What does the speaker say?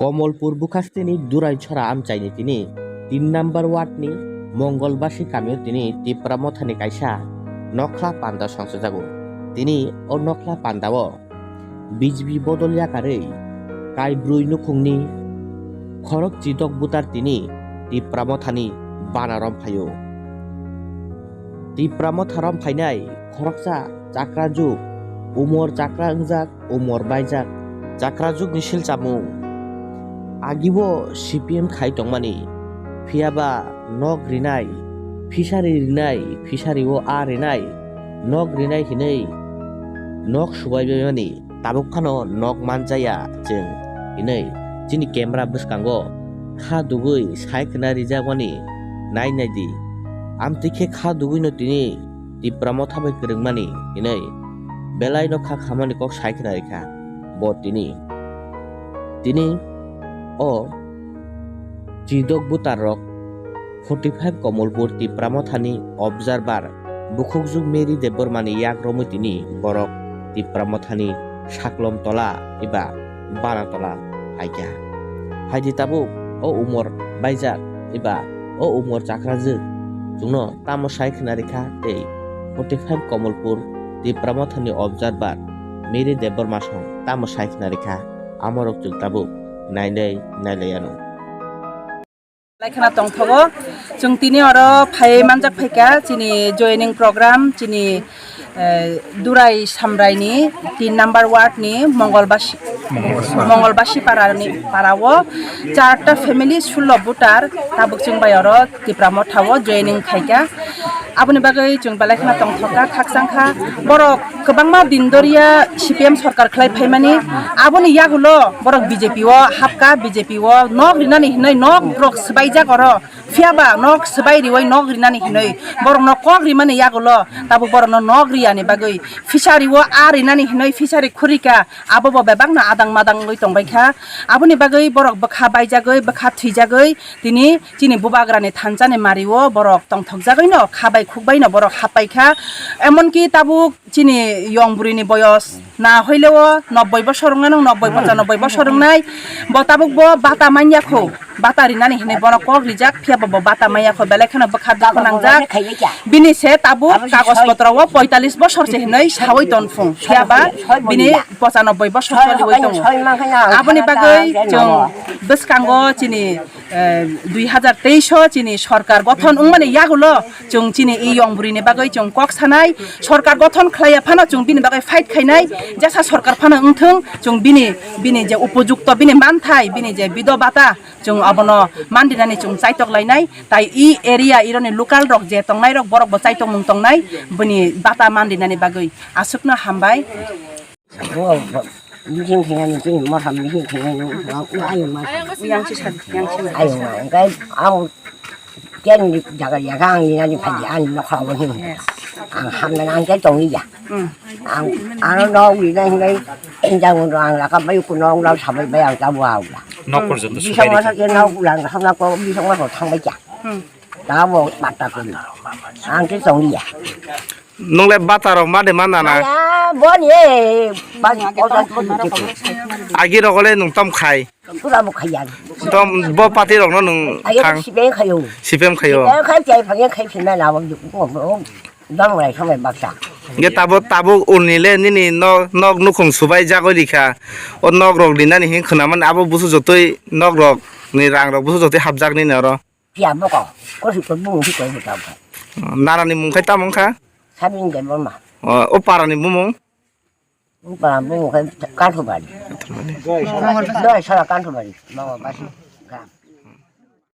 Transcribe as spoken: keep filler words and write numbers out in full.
Komolpur bukhasteni Duraisora amchaini tini tin number ward ni Mongolbasi kamio tini Tipra Mothani kaisa nokhla panda songchajago. Tini o nokhla pandao B J P bodol yakarwi kaibrwi nukhungni khorok chidok butar tini Tipra Mothani bana romphaio. Tipra Motha romphainai khoroksa chakrajuk, umor chakra wngjak, umor baijak, chakrajukni silchamung. Agibo C P M khai tongmani, phiyaba nok rinai, fishery rinai, fishery o a rinai, nok rinai hinwi nok subaibaimani. Tabuk phano nok manjaya chwng hinwi chini camera bwskango kha dugwi sai khwna rijakmani nai naidi. Amtwi khe kha dugwino tini Tipra Motha bai kwrwngmani hinwi belaino kha khamani kok sai khwna rikha bo tini. Tini o chidok butar rok forty five Komolpur Tipra Mothani observer bukhukjwk Mary Debbarmani yak romwi tini borok Tipra Mothani saklom tola eba bana tola phaikha. Phaidi tabuk o umor baijak eba o umor chakrajwk chwngno tamo sai khwna rikha tei forty five Komolpur Tipra Mothani observer Mary Debbarma song tamo sai khwna rikha, amorok chwng tabuk nainai nailaiano. Lai khana tongthogo. Chwng tini oro phai manjak phaikha chini joining program, chini, eh, Durai Samraini tin number ward ni Mongolbasi, Mongolbasi para ni para o charta family sullo voter tabuk chwng bai oro Tipra Motha o joining khaikha. Aboni bagwi chwng belai kheno tongthokha, khakchangkha. Borok kwbangma din doriya C P M sorkar khlai phaimani, aboni yagulo borok B J P o hapkha, B J P o nok rinani hinwi nok rok swbaijak oro. Phiyaba nok swbai riwi nok rinani hinwi borokno kok rimani yagulo tabuk borokno nok riyani bagwi fishery o a rinani hinwi fishery khurika, abo bo bebakno adang madang wngwi tongbaikha. Aboni bagwi borok bwkha baijagwi, bwkha thwijagwi tini chini bubagrani thansa ni mario borok tongthokjagwino kha bai khuk baino borok happai kha. Emonki tabuk chini yong bwrwini boyos na hoileo nobboi bosor wngnai, nong nobboi, pochanobboi bosor wngnai. Bo tabuk bo bata manya kho, bata rinani hinwi bono kok rijak, phiya bo, bo bata manya kho, belai kheno bwkha dukhu nangjak. Bini se tabuk kagoj potro o poitalis bosor se hinwi sawi ton phung, phiya ba bini pochanobboi bosor choliwi tongo. Aboni bagwi chwng bwskango chini eh, dui hazar teis o chini sorkar gothon wngmani yagulo chwng chini i yong bwrwini bagwi chwng kok sanai, sorkar gothon khlaiya phano chwng bini bagwi fight khainai, jesa sorkar phano wngthwng, chwng bini, bini je upojukto, bini manthai, bini je bido bata, chwng abono mandinani chwng chaitok lainai, tai i area ironi local rok je tongnai rok borok bo chaitok mung tongnai, bini bata mandinani bagwi aswkno hambai. Bo, bo, meeting khainani, chini motha meeting khainani, ayo ma. Yang si sadi, yang si sadi. Ayo ma, engkai ang ken jaga jaga ang ni nani phadi, ang nokha bo hin. Yes. Ang hamna ang ke tong iya. Hmm. Ang, ang no wi na hingai, enjang no ang laka bai ku no ang lau sabai bai ang tabu au la. Nok porjonto bisa sukai masa rikha. Ke no ulang hamna ko bisa masa thang bai kya. Hmm. Tabo patta ko. Ang ke tong iya. Nungle bata rok ma de ma nana? Aya, bo ni, eh, ba, ojan ko ni ko. Agi rok le nung tom khai. Pura bo khai ya. Tom bo party rok no nung Aya, thang. Sibeng khayo. Sipem khayo. Sibeng khai chai phang khai phina na bo, bo, bo. Dam rai khamai baksa. Ge tabo, tabo uni le nini no, nok nukhung subai jagoi likha. O nok rok dinani hin khnaman abo busu jotoi nok rok ni rang rok busu jotoi hapjak nini oro. Phiya boko, kosi ko bung si ko bota ko. Narani mung khai tamo wngkha? Sabin de boma. O, o parani bumung? O para bung khai Kanthubari. Doi sara Kanthubari, mama basi.